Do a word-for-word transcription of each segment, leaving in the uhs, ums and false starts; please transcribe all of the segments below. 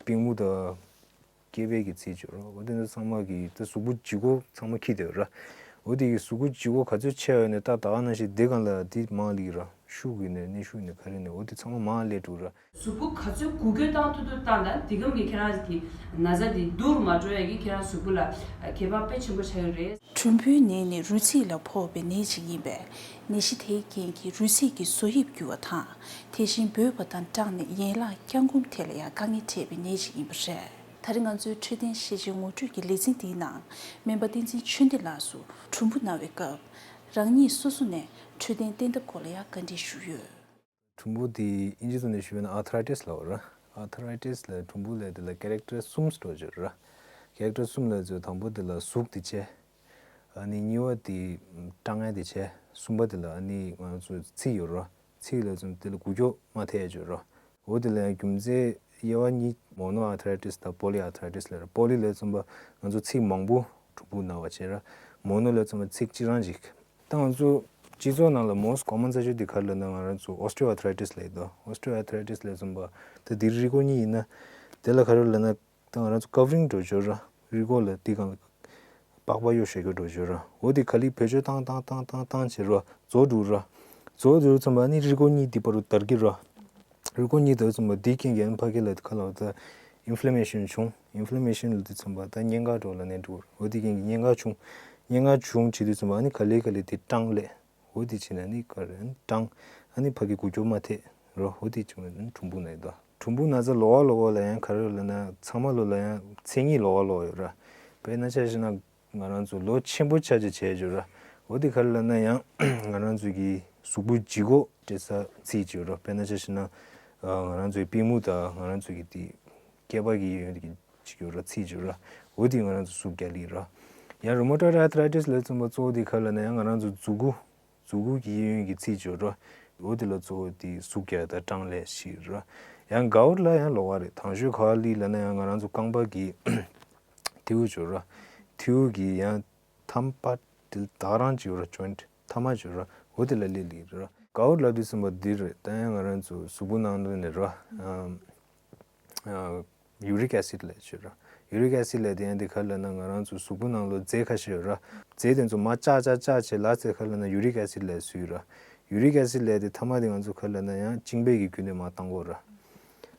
པུས་མོ་དང་། སྐེད་པའི་གི་ཚིགས་བཅད་རོ། འོ་དེ་ཚོ་ཚང་མ་གི་ད་གཟུགས་པོ་ལྗིད་ཁོག་ཚང་མ་འཁྱེར་བསྡད་ཡོད་ར། འོ་དེ་གི་གཟུགས་པོ་ལྗིད་ཁོག་ག་ཚོད་ཆེ་བ་ཡོད་ནས་ད་ད་ག་ནང་བཞིན་དེ་གང་ལ་དེ་མང་ལི་ར། ཤུགས་ཡིན་ནས་ནི་ཤུགས་ཡིན་ནས་ག་རེ་ནས་འོ་དེ་ཚང་མ་མང་ལས་འགྲོ་ར། གཟུགས་པོ་ག་ཚོད་འགུལ་སྐྱོད་བཏང་ཐུབ་ཐུབ་བཏང་ན་དེ་གམ་གི་ཁྱེད་རང་གི་ན་ཚ་དེ་སྡུག་རུ་མ་འགྲོ་ཡ་གི་ཁྱེད་རང་གཟུགས་པོ་ལ་ཁེ་ཕན་དཔེ་ཆེན་པོ་ཆགས་ཡོད་རེད། གྲུམ་བུའི་ནད་ནི་རུས་ཚིགས་ལ་ཕོག་པའི་ནད་ཅིག་ཡིན་པས། ནད་གཞི་དེའི་རྐྱེན་གྱིས་རུས་ཚིགས་ཀྱི་བཟོ་དབྱིབས་འགྱུར་བ་དང་། དེ་བཞིན་སྦོས་པ་དང་སྐྲངས་ནས་ཡན་ལག་བརྐྱང་འཁུམ་ཐད་ལ་ཡང་དཀའ་ངལ་འཕྲད་པའི་ནད་ཅིག་ཡིན་པ་རེད། ད་རེས་ང་ཚོའི་འཕྲོད་བསྟེན་ཤེས་བྱའི་ངོ་སྤྲོད་ཀྱི་ལེ་ཚན་འདིའི་ནང་། སྨན་པ་བསྟན་འཛིན་ཆོས་ལྡན་ལགས་སུ་གྲུམ་བུ་ན་བའི་སྐབས། རང་ཉིད་སོ་སོ་ནས་འཕྲོད་བསྟེན་བསྟེན་ཐབས་སྐོར་ལ་ཡང་བཀའ་འདྲི་ཞུས་ཡོད། གྲུམ་བུ་དེ་ཨིན་ཇི་ཐོག་ནས་ཞུས་ན་ཨར་ཐ་རའི་ཊི་སི་ལབ་པ་ར། ཨར་ཐ་རའི་ཊི་སི་ལ་གྲུམ་བུ་ལབ་དེ་ལ་ཀེ་རེག་ཊར་གསུམ་འགྲོ་གི་ར། ཀེ་རེག་ཊར་གསུམ་ལབ་ཚོ་དང་པོ་དེ་ལ་ཟུག་དེ་བྱས། ཨ་ནི་གཉིས་པ་དེ་སྐྲངས་ཡ་དེ་བྱས། གསུམ་པ་དེ་ལ་ཨ་ནི་ང་ཚོ་ཚིགས་ཡོད་ར། ཚིགས་ལབ་ཚོ་དེ་ལ་འགུལ་སྐྱོད་མ་ཐེབས་ཡ་ཅིག་ཡོད་ར། འོ་དེ་ལ་ཡང་རྒྱུ་མཚན་དབྱེ་བ་གཉིས་མོ་ནོ་ཨར་ཐ་རའི་ཊི་སི་དང་པོ་ལི་ཨར་ཐ་རའི་ཊི་སི་ལབ་ར། པོ་ལི་ལབ་ཚོ་ང་ཚོ་ཚིགས་མང་པོ་གྲུམ་བུ་ན་བ་བྱས་ར། མོ་ནོ་ལབ་ཚོ་ཚིགས་གཅིག་རང་ཅིག་ད་ང་ཚོ་སྤྱི་ཚོགས་ནང་ལ་most common ས་ཆ་འདི་ག་རེ་ལབ་ན་ང་རང་ཚོ་osteoarthritis ལབ་ཡོད་དོ། osteoarthritis ལབ་ཙམ་པ་ད་འདི་རིལ་གོ་གཉིས་ཡིན་ན་དེ་ལ་ག་རེ་ལབ་ན་ད་ང་རང་ཚོ་ཀ་བ་རིང་འགྲོ་ཆོག་ར། རིལ་གོ་ལ་འདི་གང་ལ་པགས་པ་གཡོ་ཤེས་གི་འགྲོ་ཆོག་ར། འོ་འདི་ག་ལི་བེད་སྤྱོད་བཏང་བཏང་བཏང་བཏང་བཏང་བྱེད་ར། རྫོགས་འགྲོ་ར། རྫོགས་འགྲོ་ཙམ་པ་ནི་རིལ་གོ་གཉིས་འདི་བར་དུ་དར་གི་ར། རུས་ཀོང་གཉིས་དེ་ཚོ་མ་འདི་རྐྱེན་གྱིས་ཕ་གི་ལ་ཁ་ལ་ད་ཨིན་ཕི་ལ་མེ་ཤན་བྱུང་། ཨིན་ཕི་ལ་མེ་ཤན་ལ་དེ་ཚོ་མ་ད་གཉན་ཁ་འགྲོ་ལ་ནས་འགྲོ། འོ་དེ་རྐྱེན་གྱིས་གཉན་ཁ་བྱུང་། གཉན་ཁ་བྱུང་བྱེད་དུས་ཚོ་མ་ཨ་ནི་ག་ལེ་ག་ལེ་དེ་སྐྲངས་ལས། འོ་དེ་བྱས་ན་ནི་ག་རེ་སྐྲངས། ཨ་ནི་ཕ་གི་འགུལ་སྐྱོད་མ་ཐེབས་རོ། འོ་དེ་བྱུང་བ་ནི་གྲུམ་བུ་ན་ཡོད་དོ། གྲུམ་བུ་ན་ཚ་ལོ་བ་ལོ་བ་ལ་ཡང་ག་རེ་ལབ་ན་ཚང་མ་ལོ་ལ་ཡང་མཚན་ཉིད་ལོ་བ་ལོ་བ་ཡོད་ར། དཔེར་ན་ཆ་བཞག་ན། ང་རང་ཚོ་ལོ་ཆེན་པོ་ཆགས་ཆགས་བྱས་ཡོད་ར། འོ་དེ་ག་རེ་ལབ་ན་ཡང་ང་རང་ཚོ་གི་གཟུགས་པོ་ལྗིད་ཁོག་སྤྲད་ས་ཚིགས་ཅིག་ཡོད་ར། དཔེར་ན་ཆ་བཞག་ན་ང་རང་ཚོའི་པུས་མོ་དང་ང་རང་ཚོ་གི་དེ་སྐེད་པ་གི་ཡོད་ཀྱི་ཅིག་ཡོད་ར། ཚིགས་ཅིག་ཡོད་ར། འོ་དེ་ང་རང་ཚོ་ཟུག་རྒྱག་ལི་ར། ཡང་rheumatoid arthritis ལབ་ཙམ་པ་གཙོ་བོ་དེ་ག་རེ་ལབ་ན་ཡང་ང་རང་ཚོ་མཛུ་གུ་མཛུ་གུ་གི་གཡས་གཡོན་གྱི་ཚིགས་ཅིག་ཡོད་ར། འོ་དེ་ལ་གཙོ་བོ་དེ་ཟུག་རྒྱག་དང་སྐྲངས་ལས་ཤིག་ར། ཡང་gout ལ་ཡང་ལོ་བ་རེད། དང་ཤོས་ག་བ་ལི་ལབ་ན་ཡང་ང་རང་ཚོ་རྐང་པ་གི་མཐེའུ་ཅིག་ཡོད་ར། མཐེའུ་གི་ཡང་ཐམ་པ་དེ་ད་རང་ཅིག་ཡོད་ར། joint ཐ་མ་ཅིག་ཡོད་ར། འོ་དེ་ལ་ལི་ལི་ར། gout ལབ་དུས་ཙམ་པ་འདི་རེད། ད་ཡང་ང་རང་ཚོ་གཟུགས་པོ་ནང་ལོགས་ནས་ར། ཨམ། ཨ། uric acid ལབ་ཅིག་ཡོད་ར། uric acid ལབ་དེ་ཡང་དེ་ག་རེ་ལབ་ན་ང་རང་ཚོ་གཟུགས་པོ་ནང་ལོགས་རྫས་ཁ་ཤས་ཡོད་ར། རྫས་དེ་ཚོ་མར་བཅག་བཅག་བཅག་བྱས་ལ་རྫས་ག་རེ་ལབ་ན་uric acid ལབ་ཟེར་ཡོད་ར། uric acid ལབ་དེ་ཐ་མ་དེ་ང་ཚོ་ག་རེ་ལབ་ན་ཡང་གཅིན་པའི་གི་རྒྱུན་ནས་མར་བཏང་གོ་ར།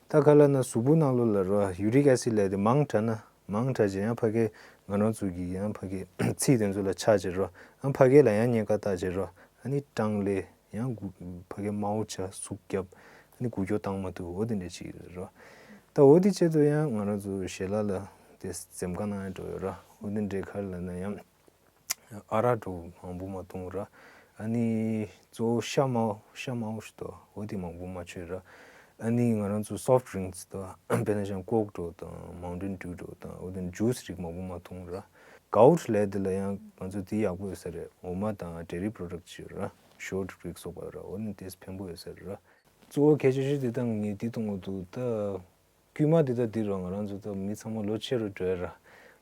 ད་ག་རེ་ལབ་ན་གཟུགས་པོ་ནང་ལོགས་ལ་ར་uric acid ལབ་དེ་མང་དྲགས་ན། མང་དྲགས་ཅིག་ཡང་ཕ་གི་ང་རང་ཚོ་གི་ཡང་ཕ་གི་ཚིགས་དེ་ཚོ་ལ་ཆགས་ཅིག་ར། ཨ་ཕ་གི་ལ་ཡང་ཉེན་ཁ་བཏགས་ཅིག་ར། ཨ་ནི་སྐྲངས་ལས་ཡང་འགུལ་ཕ་གི་དམའ་བོ་ཆགས། ཟུག་རྒྱབ། ཨ་ནི་འགུལ་སྐྱོད་བཏང་མ་ཐུབ། འོ་དེ་འདྲ་ཅིག་ར། ད་འོ་དེ་ཆེད་དུ་ཡང་ང་རང་ཚོ་ཞལ་ལག་ལ་དེ་འཛེམ་ཁ་གནང་ཡ་འགྲོ་ཡོད་ར། འོ་དེ་འདྲའི་ཁ་ལ་ན་ཡང་ཨ་རག་འགྲོ་མང་པོ་མ་འཐུང་ར། ཨ་ནི་གཙོ་བོ་ཤ་དམའ་བོ་ཤ་དམའ་བོ་ཞིག་དོ། འོ་དེ་མང་པོ་མ་མཆོད་ར། ཨ་ནི་ང་རང་ཚོ་soft drinks དང་དཔེར་ན་ཅང་ཀོག་འགྲོ་དང་Mountain Dew འགྲོ་དང་འོ་དེ་ཇུས་རིགས་མང་པོ་མ་འཐུང་ར། gout ལབ་དེ་ལ་ཡང་ང་ཚོ་དེ་ཡག་པོ་ཡོད་ས་རེད། འོ་མ་དང་dairy product ཅིག་ཡོད་ར། ཤོར་ཊི་རིགས་སོགས་པ་ར། འོ་ནི་དེ་ཕན་པོ་ཡོད་ས་རེད་ར། གཙོ་བོ་གལ་ཆེ་ཤོས་དེ་ད་ངས་དེ་གཏོང་གི་འདུག་ད་དཀྱུས་མ་དེ་ད་དེ་ར་ང་རང་ཚོ་ད་མི་ཚང་མ་ལོ་ཆེ་རུ་འགྲོ་ཡ་ར།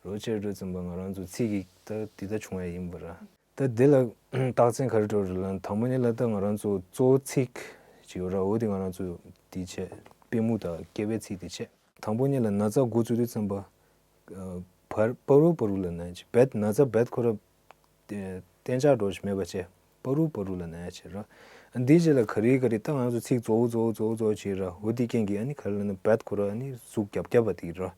ལོ་ཆེ་རུ་འགྲོ་ཙམ་པ་ང་རང་ཚོ་ཚིགས་ཀྱི་ད་དེ་ད་བྱུང་ཡ་ཡིན་པ་ར། ད་དེ་ལ་རྟགས་མཚན་ག་རེ་འགྲོ་རེད་ལབ་ན་དང་པོ་ཉིད་ལ་ད་ང་རང་ཚོ་གཙོ་བོ་ཚིགས་ཅིག་ཡོད་ར། འོ་དེ་ང་རང་ཚོ་དེ་བྱས། པུས་མོ་དང་སྐེད་པའི་ཚིགས་དེ་བྱས། དང་པོ་ཉིད་ལ་ན་ཚ་འགོ་བཙུགས་དུས་ཙམ་པ། ཨ། བར་བར་དུ་བར་དུ་ལ་ན་ཡ་ཅིག་བད་ན་ཚ་བད་ཁོ་ར་གཏན་འཇགས་འགྲོ་ཞིག་མེད་པ་བྱས། བར་དུ་བར་དུ་ལ་ན་ཡ་བྱས་ར། འདིའི་རྗེས་ལ་ག་རེ་ག་རེ་ད་ང་ཚོ་ཚིགས་རྫོགས་རྫོགས་རྫོགས་རྫོགས་བྱས་ར། འོ་དེ་རྐྱེན་གྱིས་ཨ་ནི་ག་རེ་ལབ་ན་བད་ཁོ་ར་ཨ་ནི་ཟུག་རྒྱབ་རྒྱབ་པ་དེ་ར།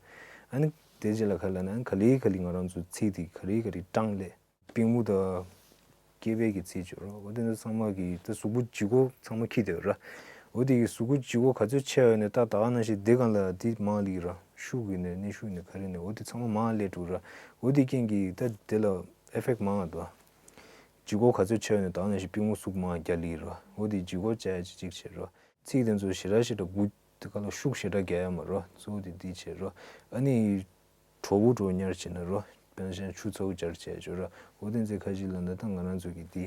ཨ་ནི་དེའི་རྗེས་ལ་ག་རེ་ལབ་ན་ཨ་ནི་ག་ལེ་ག་ལེ་ང་རང་ཚོ་ཚིགས་དེ་ག་རེ་ག་རེ་སྐྲངས་ལས། པུས་མོ་དང་། སྐེད་པའི་གི་ཚིགས་ཅིག་ཡོད་ར། འོ་དེ་ཚོ་ཚང་མ་གི་ད་གཟུགས་པོ་ལྗིད་ཁོག་ཚང་མ་འཁྱེར་བསྡད་ཡོད་ར། འོ་དེ་གི་གཟུགས་པོ་ལྗིད་ཁོག་ག་ཚོད་ཆེ་བ་ཡོད་ནས་ད་ད་ག་ནང་བཞིན་དེ་གང་ལ་དེ་མང་ལི་ར། ཤུགས་ཡིན་ནས་ནི་ཤུགས་ཡིན་ནས་ག་རེ་ནས་འོ་དེ་ཚང་མ་མང་ལས་འགྲོ་ར། འོ་དེ་རྐྱེན་གྱིས་ད་དེ་ལ་ཨེ་ཕེག་མང་ང་འདུག་ལྗིད་ཁོག་ག་ཚོད་ཆེ་བ་ཡོད་ནས་ད་ག་ནང་བཞིན་པུས་མོ་ཟུག་མང་རྒྱག་ལི་ར། འོ་དེ་ལྗིད་ཁོག་བཅའ་ཡ་ཅིག་ཅིག་བྱེད་ར། ཚིགས་དེ་ཚོ་ཞེ་དྲག་ཞེ་དྲག་འགུལ་དེ་ག་ལ་ཤུགས་ཞེ་དྲག་རྒྱག་ཡ་མ་ར། གཙོ་བོ་དེ་དེ་བྱེད་ར། ཨ་ནི། གྲོ་བོ་གྲོ་ཉར་བྱེད་ན་རོ། དཔེར་ན་ཆུ་ཚ་བོ་སྦྱར་བྱས་བྱོས་ར། འོ་དེ་ཚེ་ཁ་ཅིག་ལ་ན་ད་ང་རང་ཚོ་གི་དེ་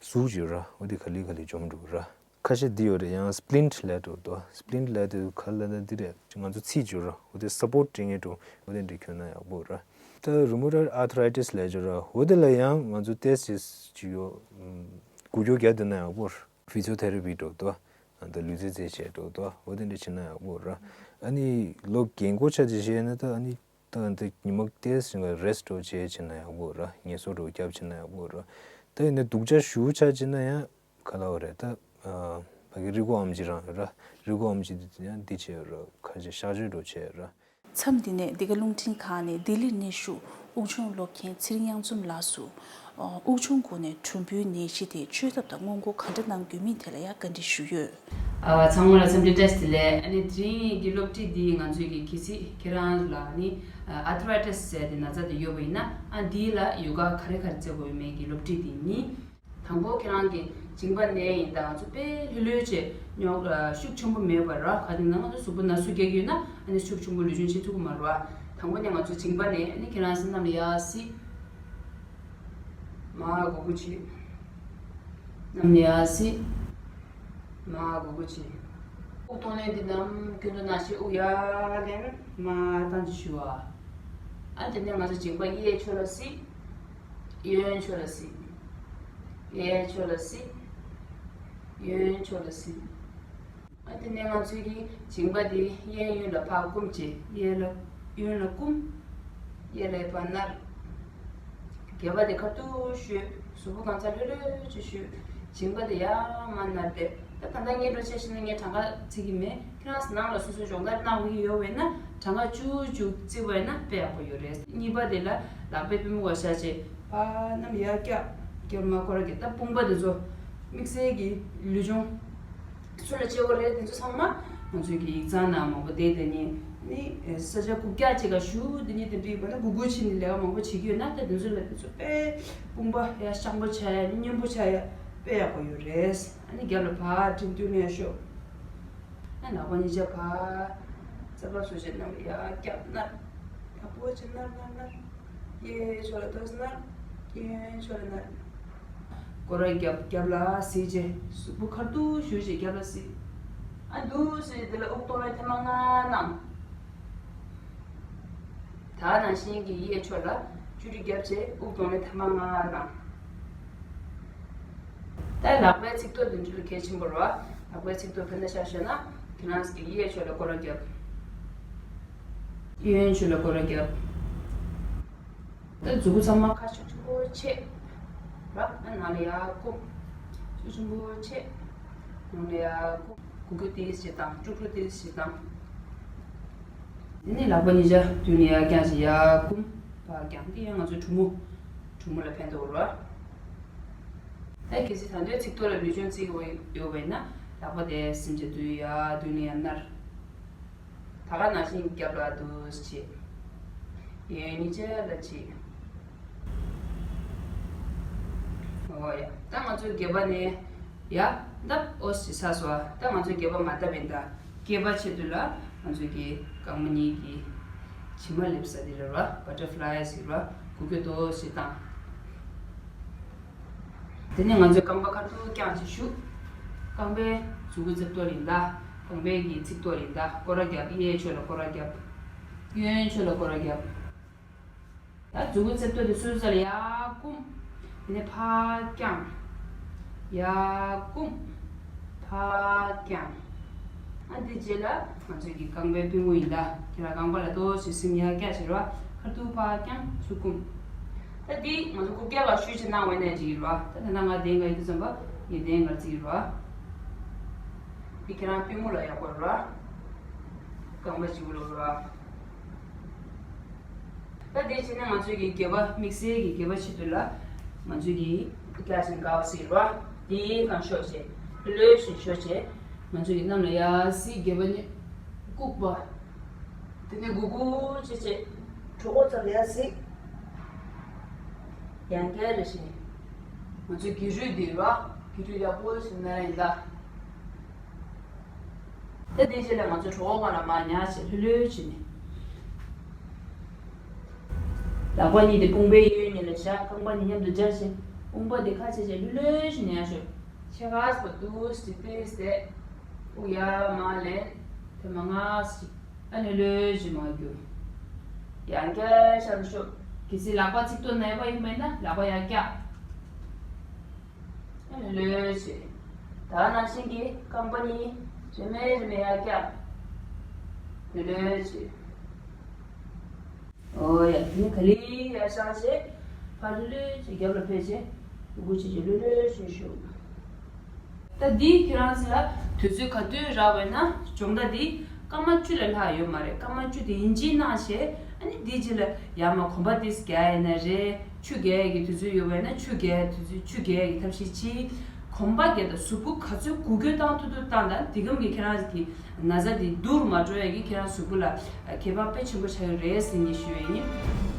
ཟུག་བྱོས་ར། འོ་དེ་ག་ལེ་ག་ལེ་འཇོམས་འགྲོ་ར། ཁ་ཤས་འདི་ཡོད་རེད། ཡང་སྤི་ལིན་ཊི་ལབ་འགྲོ་དོ། སྤི་ལིན་ཊི་ལབ་དེ་ག་ལ་ན་འདི་རེད། ང་ཚོ་ཚིགས་བྱོས་ར། འོ་དེ་སབ་པོར་ཊི་སྤྲད་ངེས་འགྲོ། འོ་དེ་འདྲ་གྱོན་ན་ཡག་པོ་ར། ད་རུ་མ་ཊོའི་ཌི་ཨར་ཐ་རའི་ཊི་སི་ལབ་བྱོས་ར། འོ་དེ་ལ་ཡང་ང་ཚོ་ཏོག་ཙམ་ཅིག་ཡོད། འགུལ་སྐྱོད་རྒྱག་བསྡད་ན་ཡག་པོ་ར། ཕི་ཛི་ཡོ་ཐེ་ར་པི་འགྲོ་དོ། ད་ལུས་རྩལ་རྩེད་བྱས་འགྲོ་དོ། འོ་དེ་འདྲ་བྱེད་ན་ཡག་པོ་ར། ཨ་ནི་ལོ་རྒན་གོག་ཆ་ཅིག་བྱས་ན་ད་ཨ་ནི་ད་འདི་ཉི་མ་ཏོག་ཙམ་རེ་སི་ཊི་འདྲ་བྱས་བྱེད་ན་ཡག་པོ་ར། ངལ་གསོ་འདྲ་རྒྱབ་བྱེད་ན་ཡག་པོ་ར། ད་ཡིན་ན་སྡུག་ཅག་ཞེ་པོ་ཆ་བྱེད་ན་ཡང་ག་ལབ་དགོས་རེད། ད་ཨ་ཕ་གི་རི་ཀོ་ཨམ་ཆི་རང་ཡོད་ར། རི་ཀོ་ཨམ་ཆི་དེ་ཡང་འདི་བྱས་ར། ཁ་ཆེ་གཤག་བཅོས་འདྲ་བྱས་ར། མཚམས་འདི་ནས་འདི་ག་རླུང་འཕྲིན་ཁང་ནས་ལྡི་ལིར་གནས་བཞུགས་དབུགས་ཕྱུང་སློབ་མཁན་ཚེ་རིང་གཡང་འཛོམས་ལགས་སུ། དབུགས་ཕྱུང་ཁུག་ནས་གྲུམ་བུའི་ནད་གཞི་དེ་བཅོས་ཐབས་དང་སྔོན་འགོག་ག་འདྲ་གནང་དགོས་མིན་ཐད་ལ་ཡང་བཀའ་འདྲི་ཞུས་ཡོད། ཨ་ཚང་མ་ལ་འཚམས་འདྲི་བཀྲ་ཤིས་བདེ་ལེགས། ཨ་ནི་དེ་རིང་གི་སློབ་ཁྲིད་འདི་ང་ཚོས་ཀྱི་གལ་སྲིད་ཁྱེད་རང་ལ་ནི་ཨར་ཐི་རའི་ཊི་སི་ཟེར་ཏེ་ན་ཚ་དེ་ཡོད་པ་ཡིན་ན། ཨ་འདི་ལ་ཡོ་ག་ག་རེ་ག་རེ་རྩེ་དགོས་ཡོད་མེད་ཀྱི་སློབ་ཁྲིད་འདི་ཡིན། དང་པོ་ཁྱེད་རང་གི་མཇིང་པ་ནས་ཡིན་ད་ང་ཚོ་དཔེ་ལྷོད་ལྷོད་བྱས་རྙོག་ཤུགས་ཆེན་པོ་མེད་པར་ར། ག་དེ་ན་ང་ཚོ་གཟུགས་པོ་ན་ཟུག་རྒྱག་གི་ཡོད་ན་ཨ་ནི་ཤུགས་ཆེན་པོ་ལུས་སྦྱོང་བྱེད་ཐུབ་ཀྱི་མ་རེད་བ། དང་པོ་ནས་ང་ཚོ་མཇིང་པ་ནས་ཨ་ནི་ཁྱེད་རང་སེམས་གནམ་ལ་ཡར་གཟིགས། མར་སྒུར་སྒུར་བྱེད། གནམ་ལ་ཡར་གཟིགས། མར་སྒུར་སྒུར་བྱེད། དབུགས་གཏོང་ལེན་འདི་ནམ་རྒྱུན་དུ་ནང་བཞིན་དབུགས་ཡར་ལེན་མར་བཏང་བྱས་ཞུ་བ། ཨ་དེ་ནས་ང་ཚོ་མཇིང་པ་གཡས་ཕྱོགས་ལ་གཟིགས། གཡོན་ཕྱོགས་ལ་གཟིགས། གཡས་ཕྱོགས་ལ་གཟིགས། གཡོན་ཕྱོགས་ལ་གཟིགས། ཨ་དེ་ནས་ང་ཚོའི་གི་མཇིང་པ་དེ་གཡས་གཡོན་ལ་ཕར་བསྐུམ་བྱས། གཡས་ལ་གཡོན་ལ་བསྐུམ། གཡས་ལ་ཕར་ནར། སྒལ་པ་དེ་ཁ་ཐུག་གཞུས། གཟུགས་པོ་གང་ག་ལྷོད་ལྷོད་ཅིག་གཞུས། མཇིང་པ་དེ་ཡར་མར་ནར་ཏེ། ད་ད་ལྟ་ངས་འགྲོ་ཆ་ཤེས་ན་ངས་གྲངས་ཀ་བརྩི་གི་མེད། ཁྱེད་རང་ཚོ་ནང་ལ་སོ་སོའི་སྦྱོང་བརྡར་གནང་དགོས་ཀྱི་ཡོད་པ་ཡིན་ན་གྲངས་ཀ་བཅུ་བཅུ་བརྩི་བ་ཡིན་ན་དཔེ་ཡག་པོ་ཡོད་རེད། གཉིས་པ་དེ་ལ་ལག་པའི་པུས་མོ་བ་བཞག་བྱས་ཕར་གནམ་ཡར་བཀྱག་རྒྱབ་མར་སྐོར་ར་རྒྱག་ད་དཔུང་པ་དེ་ཚོ་དམིགས་བསལ་གྱི་ལུས་སྦྱོང་སུ་ལ་བྱེད་དགོས་རེད། དེ་ཚོ་ཚང་མ་ང་ཚོའི་གི་ཡིག་ཚང་ནང་མང་པོ་བསྡད་དེ་ནི་ནི་ས་ཆ་དགུ་བརྒྱ་ཅིག་ག་ཞུ་དེ་ནི་དེ་འདྲ་ཡིན་པ་ན་དགུ་དགུ་ཕྱིན་ནི་ལས་ཀ་མང་པོ་བྱེད་ཀྱི་ཡོད་ན་ད་དེ་ཚོ་ལ་དེ་ཚོ་དཔེ་དཔུང་པ་ཡ་ཤང་པོ་ཆགས་ཡ་མཉེན་པོ་ཆགས་ཡ་དཔེ་ཡག་པོ་ཡོད་རེད། ཨ་ནི་རྒྱབ་ལ་ཕར་དྲན་རྟུལ་ནས་ཤོག་ཨ་ལག་པ་གཉིས་ཆ་ཕར་རྩ་བ་སོ་བྱས་གནམ་ལ་ཡར་བཀྱག་ནར། ཡག་པོ་བྱས་ནར་ནར་ནར། གཡས་ཕྱོགས་ལ་ཏོག་ཙམ་ནར། གཡོན་ཕྱོགས་ལ་ནར། སྐོར་ར་རྒྱབ། རྒྱབ་ལ་གཟིགས་བྱས་གཟུགས་པོ་ཁ་ཐུག་གཞུས་བྱས་རྒྱབ་ལ་གཟིགས། ཨ་འདུག་སེ་དེ་ལ་དབུགས་གཏོང་ལེན་ཐེངས་མ་ལྔ་གནང་། ད་ནང་བཞིན་གྱི་གཡས་ཕྱོགས་ལ་བཅུད་རིས་བརྒྱབ་བྱས་དབུགས་གཏོང་ལེན་ཐེངས་མ་ལྔ་གནང་། ད་ལག་པའི་ཚིགས་ཐོ་འདི་འདྲ་གལ་ཆེན་པོ་རེད་བ། ལག་པའི་ཚིགས་ཐོ་དཔེར་ན་ཆ་བཞག་ན་ཁྱེད་རང་གི་གཡས་ཕྱོགས་ལ་སྐོར་ར་རྒྱབ། གཡོན་ཕྱོགས་ལ་སྐོར་ར་རྒྱབ། ད་མཛུ་གུ་ཚང་མ་ཁ་ཤུགས་ཆེན་པོ་ཕྱེ། ར། ཨ་ནང་ལ་ཡར་བསྐུམ། ཤུགས་ཆེན་པོ་ཕྱེ། ནང་ལ་ཡར་བསྐུམ། གུག་ཀྱོག་ཏོག་ཙམ་བཏང་། དཀྲུག་དཀྲུག་ཏོག་ཙམ་བཏང་། དེ་ནས་ལག་པ་གཉིས་ཆ་མདུན་ལ་ཡར་བརྐྱངས་བྱས་ཡར་བསྐུམ། ཕར་བརྐྱངས། དེ་ཡང་ང་ཚོའི་གྲུ་མོ། གྲུ་མོ་ལ་ཕན་ཐོགས་ར། ད་གལ་སྲིད་ད་དུང་ཚིགས་ཐོ་ལ་ལུས་སྦྱོང་རྩེ་གི་ཡོད་པ་ཡིན་ན་ལག་པ་དེ་སེམས་ཅན་དུ་ཡར་མདུན་ལ་ཡར་ནར། ད་ག་ནང་བཞིན་རྒྱབ་ལ་འདུག་སེ་བྱེད། གཡས་གཡོན་གཉིས་ཆ་ལ་བྱེད། འོ་ཡ། ད་ང་ཚོའི་སྒལ་པ་ནས་ཡར་བརྡབས། འོ་ཞེས་ཚར་སོང་། ད་ང་ཚོའི་སྒལ་པ་མར་བརྡབས་པ་ཡིན། ད་སྐེད་པ་ཕྱེད་དུ་ལ་ང་ཚོའི་གི་རྐང་པ་གཉིས་ཀྱི་བྱེ་མ་ལེབ་ས་དེ་རེད་བ། བ་ཊར་ཕ་ལའི་ཟེར་བ། གུག་ཀྱོག་ཏོག་ཙམ་བཏང་། དེ་ནས་ང་ཚོའི་རྐང་པ་ཁ་ཐུག་བརྐྱངས་བྱས་བཞུགས། རྐང་པའི་མཛུ་གུ་རྩེ་ཐོ་ལ་ཡིན་ད། རྐང་པའི་གི་ཚིགས་ཐོ་ལ་ཡིན་ད། སྐོར་ར་རྒྱབ། གཡས་ཕྱོགས་ལ་སྐོར་ར་རྒྱབ། གཡོན་ཕྱོགས་ལ་སྐོར་ར་རྒྱབ། ད་མཛུ་གུ་རྩེ་ཐོ་དེ་སོ་སོ་ལ་ཡར་བསྐུམ། དེ་ནས་ཕར་བརྐྱངས། ཡར་བསྐུམ། ཕར་བརྐྱངས། ཨ་དེ་རྗེས་ལ་ང་ཚོའི་གི་རྐང་པའི་པུས་མོ་ཡིན་ད། ཁྱེད་རང་རྐང་པ་ལ་ཏོག་ཙམ་སེམས་ཡར་བཀྱག་བྱེད་རོགས། ཁ་ཐུག་ཕར་བརྐྱངས། ཚུར་བསྐུམ། ད་འདི་ང་ཚོ་རྐུབ་བཀྱག་ལ་ཤུགས་ཆེ་གནང་བ་ཡིན་ན་འགྲིག་གི་རེད་བ། ད་ད་ལྟ་ང་གདན་འགའ་ཡོད་དུས་ཙམ་པ་ངས་གདན་འགའ་རྩེ་གི་རེད་བ། འདི་ཁྱེད་རང་པུས་མོ་ལ་ཡག་པོ་རེད་བ། རྐང་པ་གཅིག་པུ་ལ་རེད་བ། ད་དེ་བྱས་ན་ང་ཚོའི་གི་སྒལ་པ་དམིགས་བསལ་གྱི་སྒལ་པ་ཆེད་དུ་ལ་ང་ཚོའི་གི་བཀྱག་ཅིང་དགའ་བ་ཟེར་བ། དེའི་སྒང་ཤོར་བྱས་ལྷོད་ཅིང་ཤོར་བྱས། ང་ཚོའི་གི་གནམ་ལ་ཡར་གཟིགས། སྒལ་པ་གཉིས་བཀུག་པ། དེ་ནས་གུག་གུག་བྱེད་བྱེད། གྲོད་ཁོག་རྩ་ལ་ཡར་གཟིགས། ཡང་བསྐྱར་རེ་བཞིན། ང་ཚོའི་སྒལ་ཧྲུལ་འདི་ར། སྒལ་ཧྲུལ་ཡག་པོ་ཞིག་ན་ཡིན་ད། ད་དེའི་རྗེས་ལ་ང་ཚོ་གྲོད་ཁོག་སྒང་ལ་མར་ཉལ་བྱས་ལྷོད་ལྷོད་བྱས་ནས། ལག་པ་གཉིས་དེ་དཔུང་པའི་གཡས་གཡོན་གཉིས་ལ་བཞག་རྐང་པ་གཉིས་མཉམ་དུ་སྦྱར་བྱས། དཔུང་པ་དེ་ཁ་ཕྱེ་བྱས་ལྷོད་ལྷོད་བྱས་ནས་ཡར་ཤོག་ཕྱེད་ཀ་ཙམ་འདུག་སེ་ཏོག་ཙམ། དབུགས་ཡར་མར་ལེན། ཐེངས་མ་ལྔ་ཙམ། ཨ་ནི་ལྷོད་ལྷོད་བྱས་མར་རྒྱུག་ཡང་བསྐྱར་ཤར་ཤོག་གལ་སྲིད་ལག་པ་ཚིགས་ཐོ་ན་ཡོད་པ་ཡིན་པ་ཡིན་ན་ལག་པ་ཡར་བཀྱག་ཨ་ནི་ལྷོད་ལྷོད་བྱས། ད་ནང་བཞིན་གྱི་རྐང་པ་གཉིས་རེ་མེ་རེ་མེ་ཡར་བཀྱག་ལྷོད་ལྷོད་བྱེད། ཨོ་ཡ། དེ་ནས་ག་ལེར་ཡར་བཞེངས་བྱས། ཕར་ལྷོད་ལྷོད་བྱས་རྒྱབ་ལ་ཕེབས་བྱས། སྒུར་བྱས་བྱས་ལྷོད་ལྷོད་བྱས་བཞུགས། ད་འདི་ཁྱེད་རང་ཚོ་ལ་དུས་ཚོད་ག་དུས་རག་པ་ཡིན་ན། སྦྱོང་བརྡར་འདི་སྐར་མ་བཅུ་ལས་ལྷག་ཡོད་མ་རེད། སྐར་མ་བཅུ་དེ་ཡིན་གཅིག་གནང་བྱས། ཨ་ནི་འདིའི་རྗེས་ལ་ཡར་མར་གོམ་པ་ཏོག་ཙམ་རྒྱག་ཡ་ཡིན་ན་རེད། ཆུ་རྒྱག་ཡ་གི་དུས་ཚོད་ཡོད་པ་ཡིན་ན་ཆུ་རྒྱག་ཡ་དུས་ཚོད། ཆུ་རྒྱག་ཡ་གི་ཐབས་ཤེས་གཅིག་གོམ་པ་རྒྱག་དང་གཟུགས་པོ་ག་ཚོད་འགུལ་སྐྱོད་བཏང་ཐུབ་ཐུབ་བཏང་དང་། དེ་གམ་གྱིས་ཁྱེད་རང་གི་ན་ཚ་དེ་སྡུག་རུ་མ་འགྲོ་ཡ་གི་ཁྱེད་རང་གཟུགས་པོ་ལ་ཁེ་ཕན་དཔེ་ཆེན་པོ་ཆགས་ཀྱི་རེད་ཟེར་ནས་ཞུ་ཡ་ཡིན།